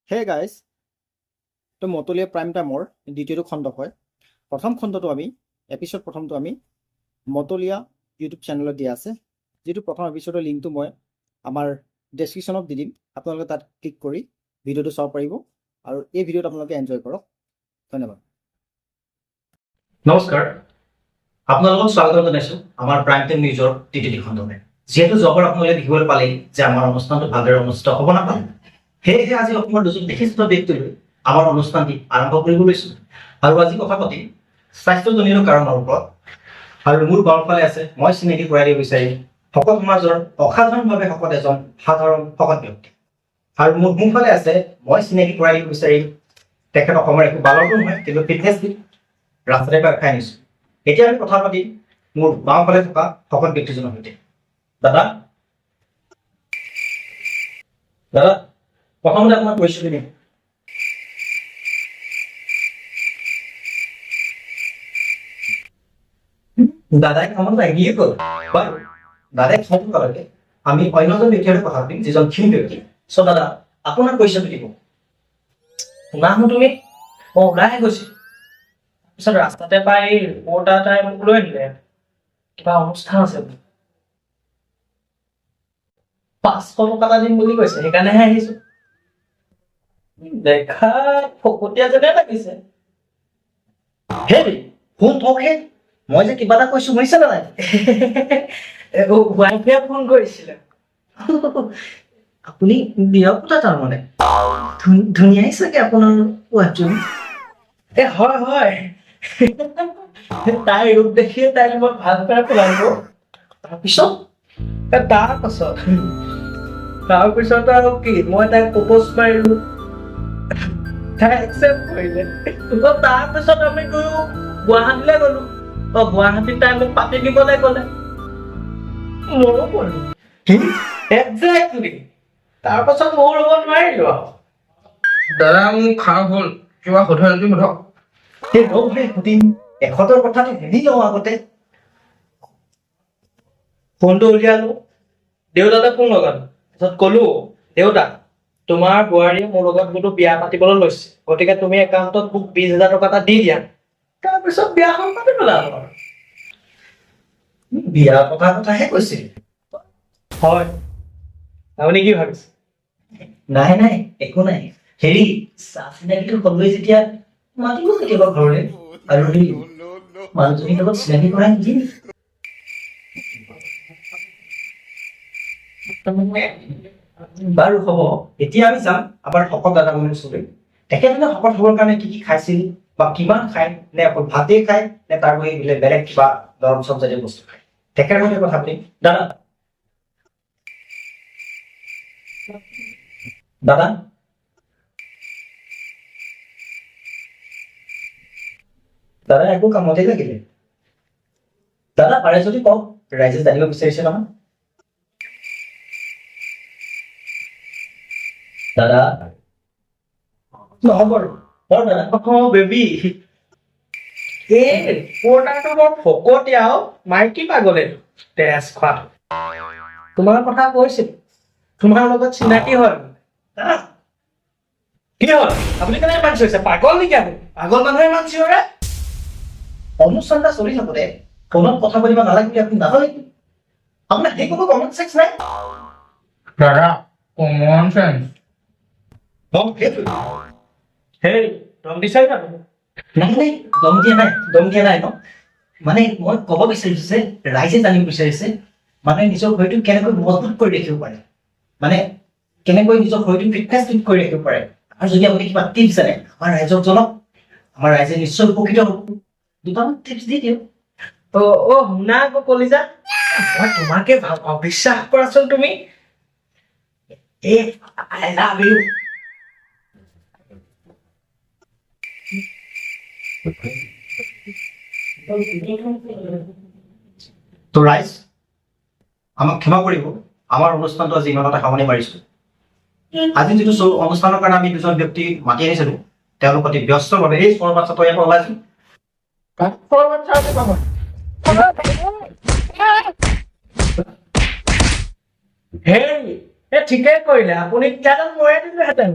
Hey guys, তো মতলীয়া prime টাইমৰ দ্বিতীয়টো খণ্ড হয়। প্ৰথম খণ্ডটো আমি এপিছ'ড প্ৰথমটো আমি মতলীয়া ইউটিউব চেনেলত দিয়া আছে, যিটো প্ৰথম এপিছ'ডৰ লিংকটো মই আমাৰ ডেছক্ৰিপশ্যনত দি দিম। আপোনালোকে তাত ক্লিক কৰি ভিডিঅ'টো চাব পাৰিব আৰু এই ভিডিঅ'টো আপোনালোকে এনজয় কৰক। ধন্যবাদ। নমস্কাৰ, আপোনালোকক স্বাগতম জনাইছোঁ আমাৰ প্ৰাইম টাইম নিউজৰ তৃতীয় খণ্ডলৈ। যিহেতু যোৱাবাৰ আপোনালোকে দেখিবলৈ পালেই যে আমাৰ অনুষ্ঠানটো ভালদৰে অনুষ্ঠিত হ'ব নাপালে, সেয়েহে আজি অসমৰ দুজন বিশিষ্ট ব্যক্তিলৈ আমাৰ অনুষ্ঠানটি আৰম্ভ কৰিব লৈছোঁ আৰু আজি কথা পাতিম স্বাস্থ্যজনিত কাৰণৰ ওপৰত। আৰু মোৰ বাওঁফালে আছে, মই চিনাকি কৰাই দিব বিচাৰিম, শকত সমাজৰ অসাধাৰণভাৱে শকত এজন সাধাৰণ শকত ব্যক্তি। আৰু মোৰ সোঁফালে আছে, মই চিনাকি কৰাই দিব বিচাৰিম, তেখেত অসমৰ একো বালকো নহয়, কিন্তু ফিটনেছ ৰাস্তাতে পৰা খাই আনিছোঁ। এতিয়া আমি কথা পাতিম মোৰ বাওঁফালে থকা শকত ব্যক্তিজনৰ সৈতে। দাদা, দাদা, প্ৰথমতে আপোনাৰ পৰিচয়টো দিম। দাদাই কামত লাগিয়ে গ'ল। বাৰু, দাদাই খাই থকালৈকে আমি অন্যজন ব্যক্তিৰ সৈতে কথা পাতিম, যিজন ক্ষীণ ব্যক্তি। চ' দাদা, আপোনাৰ পৰিচয়টো দিব। শুনা তুমি, মই ওলাইহে গৈছিলো, তাৰপিছত ৰাস্তাতে পাই ৰিপৰ্টাৰ এটাই মোক লৈ আনিলে, কিবা অনুষ্ঠান আছে বুলি। 500 টকা এটা দিম বুলি কৈছে, সেইকাৰণেহে আহিছো। দেখাত ফকতীয়া যেনে লাগিছে। হেৰি, ফোন থওক হে। মই যে কিবা এটা কৈছো, শুনিছে নে নাই? ৱাইফে ফোন কৰিছিলে। আপুনি বিয়া পতা তাৰমানে? ধুনীয়াই চাগে আপোনাৰ ৱাইফজনী। এ হয় হয়, তাইৰ ৰূপ দেখিয়ে তাইক মই ভাল পাই পেলালো। তাৰপিছত? তাৰপিছত আৰু কি, মই তাইক প্ৰপ'জ মাৰিলো, তাই একচেপ্ট কৰিলে। তাৰপিছত আমি দুয়ো গুৱাহাটীলৈ গলো। অ, গুৱাহাটীত তাই মোক পাতি দিবলৈ ক'লে, ময়ো ক'লো। কি? একজেক্টলি, তাৰপাছত ময়ো ৰ'ব নোৱাৰিলো আৰু। দাদা, মোৰ খাওঁ হ'ল, কিবা সোধে যদি সোধক। এই ৰ'ব হে, সুধিম। এখেতৰ কথাটো শুনি লওঁ আগতে। ফোনটো উলিয়ালো, দেউতালৈ ফোন লগালো। তাৰপিছত ক'লো, দেউতা, তোমাৰ বোৱাৰীয়ে মোৰ লগত বোলো বিয়া পাতিবলৈ লৈছে, গতিকে তুমি একাউণ্টত মোক 20,000 টকা এটা দি দিয়া। তাৰপিছত বিয়াখন পাতি পেলালো আৰু। বিয়া পতা কথাহে কৈছিল? হয়, আপুনি কি ভাবিছে? নাই নাই, একো নাই। হেৰি, চাহ চিনাকিটো হ'লোৱেই যেতিয়া, মাতিব কেতিয়াবা ঘৰলৈ আৰু হেৰি, মানুহজনীৰ লগত চিনাকি কৰাই নিদিয়ে নেকি? বাৰু হ'ব, এতিয়া আমি যাম আমাৰ শকত দাদাজনৰ ওচৰলৈ। তেখেতে শকত হ'বৰ কাৰণে কি কি খাইছিল বা কিমান খায়, নে অকল ভাতেই খায়, নে তাৰ বাহিৰে বেলেগ বেলেগ কিবা দৰৱ চৰৱ জাতীয় বস্তু খায়, তেখেতৰ সৈতে কথা পাতিম। দাদা, দাদা, দাদা, একো কামতেই লাগিলে। দাদা, পাৰে যদি কওক, ৰাইজে জানিব বিচাৰিছে নহয়। দাদা, নহ'ব আৰু বৰ দাদা। অ বেবী, এই ৰিপৰ্টাৰটো বৰ ফকতীয়া অ, মাইকী পাগল এইটো, তেজ খোৱাটো। তোমাৰ কথা কৈছিল, তোমাৰ লগত চিনাকি হয় বোলে। দাদা। কি হ'ল, আপুনি কেনেকৈ ইমান চিঞৰিছে? পাগল নেকি আপুনি? পাগল মানুহে ইমান চিঞৰে? অনুষ্ঠান এটা চলি থাকোতে ফোনত কথা পাতিব নালাগে বুলি আপুনি নাজানে নেকি? আপোনাৰ সেই কোনো কমন চেন্স নাই? দাদা, কমন চেন্স। অ, সেইটোৱে। হেই, দম দিছাই জানো? নাই নাই, দম দিয়া নাই, দম দিয়া নাই ন। মানে মই ক'ব বিচাৰিছো যে ৰাইজে জানিব বিচাৰিছে, মানুহে নিজৰ শৰীৰটো কেনেকৈ মজবুত কৰি ৰাখিব পাৰে, মানে কেনেকৈ নিজৰ শৰীৰটো ফিটনেছ ফিট কৰি ৰাখিব পাৰে। আৰু যদি আপুনি কিবা টিপছ জানে, আমাৰ ৰাইজক জনাওক, আমাৰ ৰাইজে নিশ্চয় উপকৃত হ'ব। দুটামান টিপছ দি দিয়ক। অ অ, শুনা আকৌ কলিজা, মই তোমাকে ভাল পাওঁ, বিশ্বাস কৰাচোন তুমি। এ I love you. তো ৰাইজ, আমাক ক্ষমা কৰিব, আমাৰ অনুষ্ঠানটো আজি ইমানতে সামৰণি মাৰিছো। আজি যিটো অনুষ্ঠানৰ কাৰণে আমি দুজন ব্যক্তি মাতি আনিছিলো, তেওঁলোক অতি ব্যস্ত বাবে এই চোৰ বাচ্চাটো ইয়াৰ পৰা ওলাইছো। হেই, এই ঠিকেই কৰিলে আপুনি, তেতিয়াহ'লে ময়ে দিলোহেঁতেন।